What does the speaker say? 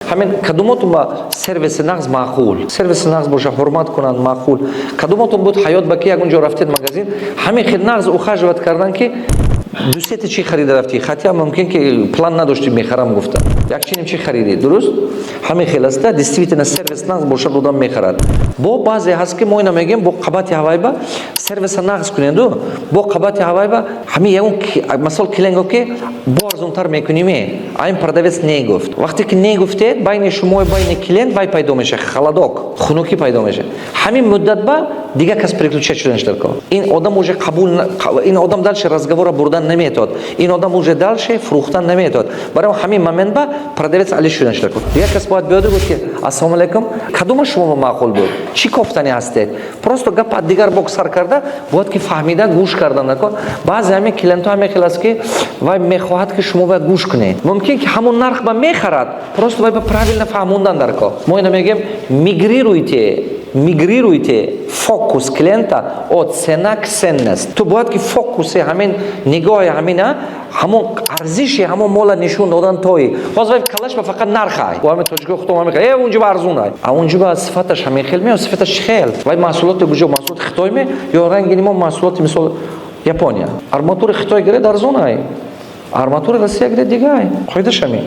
Ҳамин кадумотун ба сервиси нағз маъқул, сервиси нағз боша, ҳурмат кунанд, маъқул. Кадумотун буд ҳаёт ба ки ягон ҷо рафтед магазин, ҳамин хел нағз ухаживать кардан, ки дусета чӣ харида рафтӣ, хотя мумкин ки план надоштӣ, мехарам гуфта, як чиним чӣ харидӣ. Дуруст, ҳамин хел аста. Действительно, сервис нағз бошад, одам мехарад. Бо баъзе ҳаст, ки мо ина мегӯем, бо қабати ҳавайба сервиса нағз кунеду, бо қабати ҳавайба ҳамин ягон масал клиент гуфт, ки бо арзонтар мекуниме, а ин продавец не гуфт. Вақте ки не гуфтед, байни шумо байни клиент вай пайдо мешавад, холодок, хунукӣ пайдо мешавад. Ҳамин муддат ба дигар кас переключать шуданаш дар кор. Ин одам уже қабул, ин одам дальше разговора бурдан наметавад, ин одам уже дальше фурӯхтан наметавад. Барои ҳамин момент ба продавец али шуданаш дар кор. Дигар кас бояд биёду гуфт, ки ассалому алайкум, кадома шумо ба маъқул буд, чӣ кофтани ҳастед? Просто гап аз дигар бок сар карда, бояд ки фаҳмида гӯш кардан дар кор. Баъзе ҳамин клиентҳо ҳамин хел аст, ки вай мехоҳад, ки шумо бояд гӯш кунед. Мумкин ки ҳамон нарх ба мехарад, просто вай ба правильно фаҳмондан дар кор. Мо ина мегӯем: мигрируйте фокус клиента от цена к ценность. Ту бояд ки фокуси ҳамин нигоҳи ҳамина, ҳамон арзиши ҳамон мола нишон додан. Тои ҳозир вай калаш ба фақат нархай. Ҳамин тоҷико худом ҳамин э унҷо ба арзунай, а унҷо ба сифаташ ҳамин хел ме, сифаташ хел. Вай маҳсулоти куҷо? Маҳсулоти Хитой ме ё ранги мо маҳсулоти, мисол, Япония? Арматури Хитой гиред, арзунай, арматури Россия гиред, дигай. Қоидаш ҳамин.